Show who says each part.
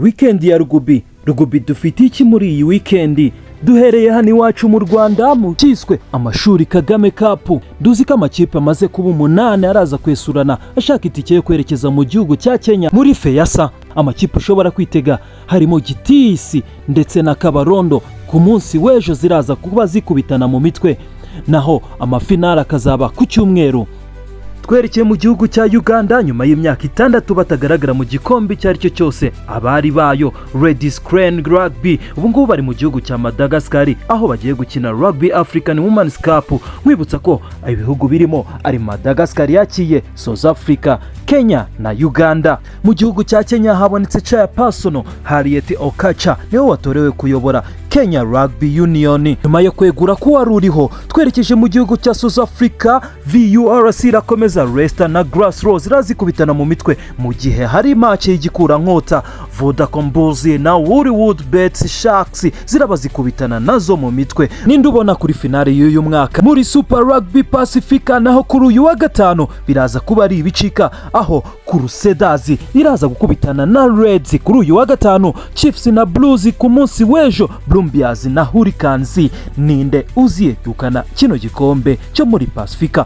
Speaker 1: Weekend ya rugby. Rugby dufite iki muri iyi weekend? Duhereye hano iwacu mu Rwanda, mu cyiswe amashuri Kagame Cup, duzi ko amakipe amaze kuba 8 araza kwesurana ashaka itike yo kwerekeza mu gihugu cya Kenya muri FEASSSA. Amakipe ushobora kwitega harimo Gitisi ndetse na Kabarondo. Ku munsi w'ejo ziraza kuba zikubitana mu mitwe, naho amafinari akazaba ku cyumweru. Twerekeye mu gihugu cya Uganda, nyuma y'imyaka 6 batagaragara mu gikombe icyo ari cyo cyose, abari bayo Ladies Crane Rugby ubu ngubu bari mu gihugu cya Madagascar, aho bagiye gukina Rugby African Women's Cup. Mwibutsa ko ibihugu birimo ari Madagascar yakiye, South Africa, Kenya na Uganda. Mu gihugu cya Kenya habonetse chairperson, Harriet Okacha niwe watorewe kuyobora Kenya Rugby Union nyuma yo kwegura ko wari uriho. Twerekeje mu gihugu cya South Africa, VURC irakomeza, Leicester na Grassroots irazikubitana mu mitwe, mu gihe hari match y'igikurankota, Vodacom Bulls na Hollywoodbets Sharks ziraba zikubitana nazo mu mitwe. Ninde ubona kuri finale y'uyu mwaka? Muri Super Rugby Pacifica naho, kuri uyu wa gatanu biraza kuba ari ibicika, aho Crusaders iraza gukubitana na Reds kuri uyu wa gatanu, Chiefs na Blues ku munsi w'ejo, Brumbies na Hurricanes. Ninde uziyegukana kino gikombe cyo muri Pacifica?